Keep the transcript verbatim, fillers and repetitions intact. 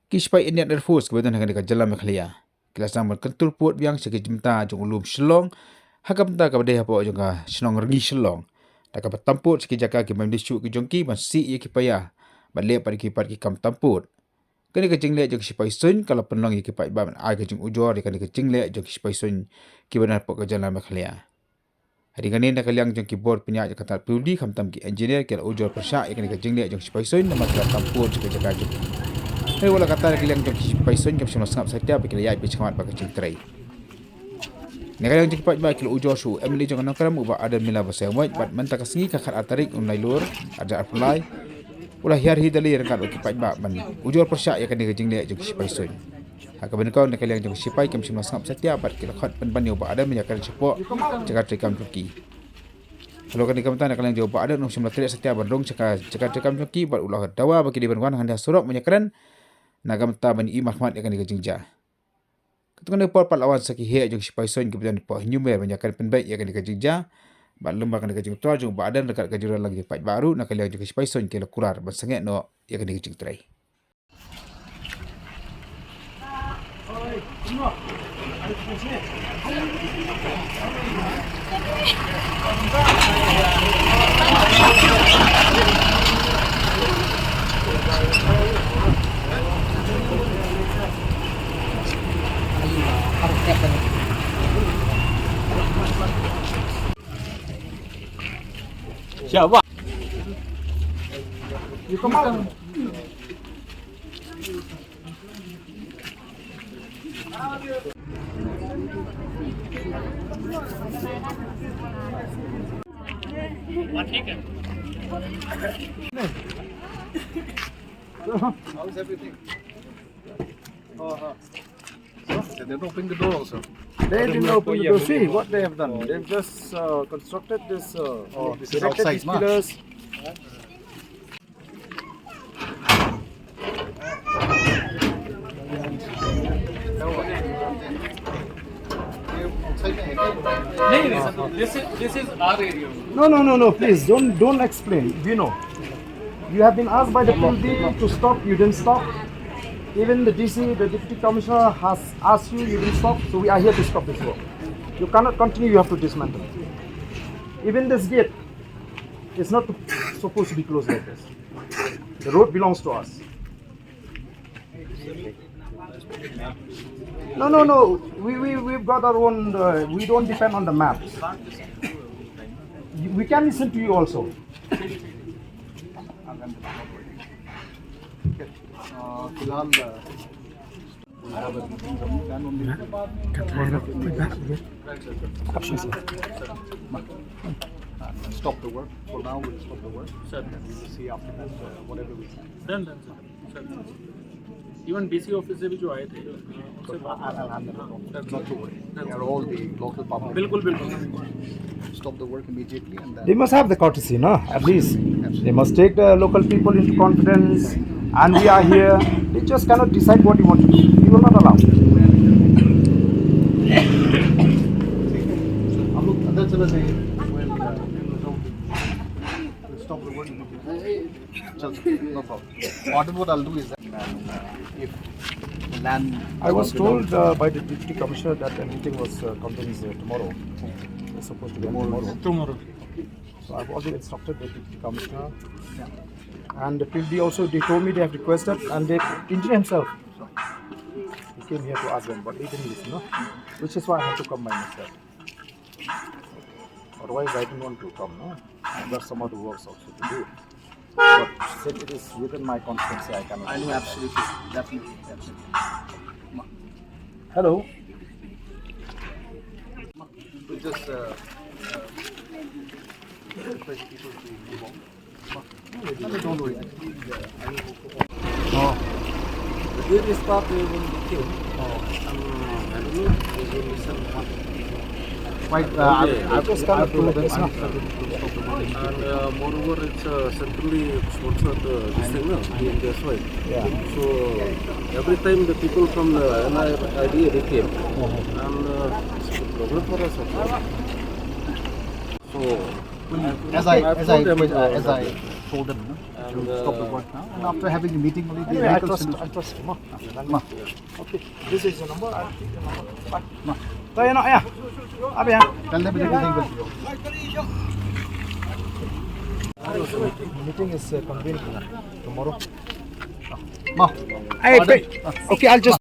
Ki shipai Indian Air Force kiba don ha kane ka jylla Meghalaya ki la sdang ban kyntur pud biang sha ki bynta jong u lum Shillong, ha ka bynta kaba dei hapoh jong ka shnong Rngi Shillong, da kaba tam pud sha ki jaka ki bym dei shuh ki jong ki ban sih ïa ki paia bad leh pat ïa ki pat ki kam tam pud. Kane ka jingleh jong ki shipai suiñ ka la pynlong ïa ki paidbah ban ai ka jingujor ïa kane ka jingleh jong ki shipai suiñ kiba don hapoh ka jylla Meghalaya. Hadien kane, na ka liang jong ki bor pynïaid jong ka tnat P W D, khamtam ki engineer, ki la ujor pyrshah ïa kane ka jingleh jong ki shipai suiñ namar ki la tam pud sha ka jaka jong ki. Hynrei wat la katta, na ka liang jong ki shipai suiñ kam shym la sngap satia ba ki la ïaid beit shakhmat bad ka jingtrei. Na ka liang jong ki paidbah ki la ujor sha u M L A jong ka Nongkrem, u Bah Ardent Miller Basaiawmoit, bad mynta ka sngi ka khatar tarik u Nailur, arhajar arphew lai, u la hiar hi da lei ryngkat bad ki paidbah ban ujor pyrshah ïa kane ka jingleh jong ki shipai suiñ. Ha kaba nyngkong, na ka liang jong ki shipai kam shym la sngap satia bad ki la khot pynban ïa u Bah Ardent ban ïakren shapoh jaka treikam jong ki. Halor kane ka bynta, na ka liang jong u Bah Ardent um shym la treh satia ban rung sha ka jaka treikam jong ki bad u la dawa ba ki dei ban wan hangne ha surok ban ïakren na ka bynta ban ïohi markhmat ïa kane ka jingjia. Katto katne por pat la wan sa ki heh jong ki shipai suiñ kiba don hapoh Hynñiewmer ban ïakren pynbeit ïa kane ka jingjia. Bad lyngba kane ka jingthrang jong u Bah Ardent ryngkat ka jingrwai lang jong ki paidbah ruh, na ka liang jong ki shipai suiñ ki la kular ban sangeh noh ïa kane ka jingtrei. Siapa? How's everything? Oh, oh. So, they didn't open the door also. They didn't open the door. See what they have done. They've just uh, constructed this. Uh, oh, this is erected outside, these pillars. नहीं, नहीं, सर, this is, this is our area. No, no, no, no, please, don't, don't explain. We know. You have been asked by the P W D to stop, you didn't stop. Even the D C, the deputy commissioner, has asked you, you didn't stop. So we are here to stop this work. You cannot continue, you have to dismantle. Even this gate is not supposed to be closed like this. The road belongs to us. No, no, no. We, we, we've got our own. Uh, we don't depend on the maps. We can listen to you also. Stop the work. For now, we'll stop the work. Sir. And we'll see after that, uh, whatever we can. Done, done, sir. Sir. Even D C office से भी जो आए थे, उनसे बात I'll, I'll handle it. Not to worry. They are all the local public. बिल्कुल, बिल्कुल. Stop the work immediately and then. They must have the courtesy, no? At least. Absolutely. They must take the local people into confidence. And we are here. They just cannot decide what you want to do. We will not allow. हम लोग अंदर चले जाइए. We'll, uh, we'll stop the work immediately. Just, no problem. What, what I'll do is that, uh, if the land I was told uh, by the deputy commissioner that the meeting was uh, convenes uh, tomorrow. It's supposed to be tomorrow. Tomorrow. So I've already instructed the deputy commissioner. Yeah. And the P W D also, they told me they have requested, and the engineer himself, he came here to ask them, but they didn't listen, no? Which is why I had to come by myself. Otherwise, I didn't want to come, no? I've got some other works also to do. But since it is within my constituency, I cannot. I know, absolutely. Definitely, definitely. Hello. We just uh, uh, request people to move on. No, no, don't worry. I think, uh, I will go for. Oh. The day they start, they will be killed. Oh. Um, I don't know. They will listen. Quite, uh, I, I just kind of told them. And uh, moreover, it's uh, centrally sponsored uh, this thing, no? The India soil. Yeah. So every time the people from the N I R I D A they came, and uh, it's a problem for us, of course. So as I, as I, uh, as I Told them, no, to stop the work now. And after having a meeting only, they, anyway, I trust, I trust him. Ma. Ma. Okay, this is your number. I'll keep your number. Bye. Ma. Tayo na, yeah. Abi, yeah. Tell them everything will be okay. Meeting is uh, convened tomorrow. Ma. Hey, okay, I'll just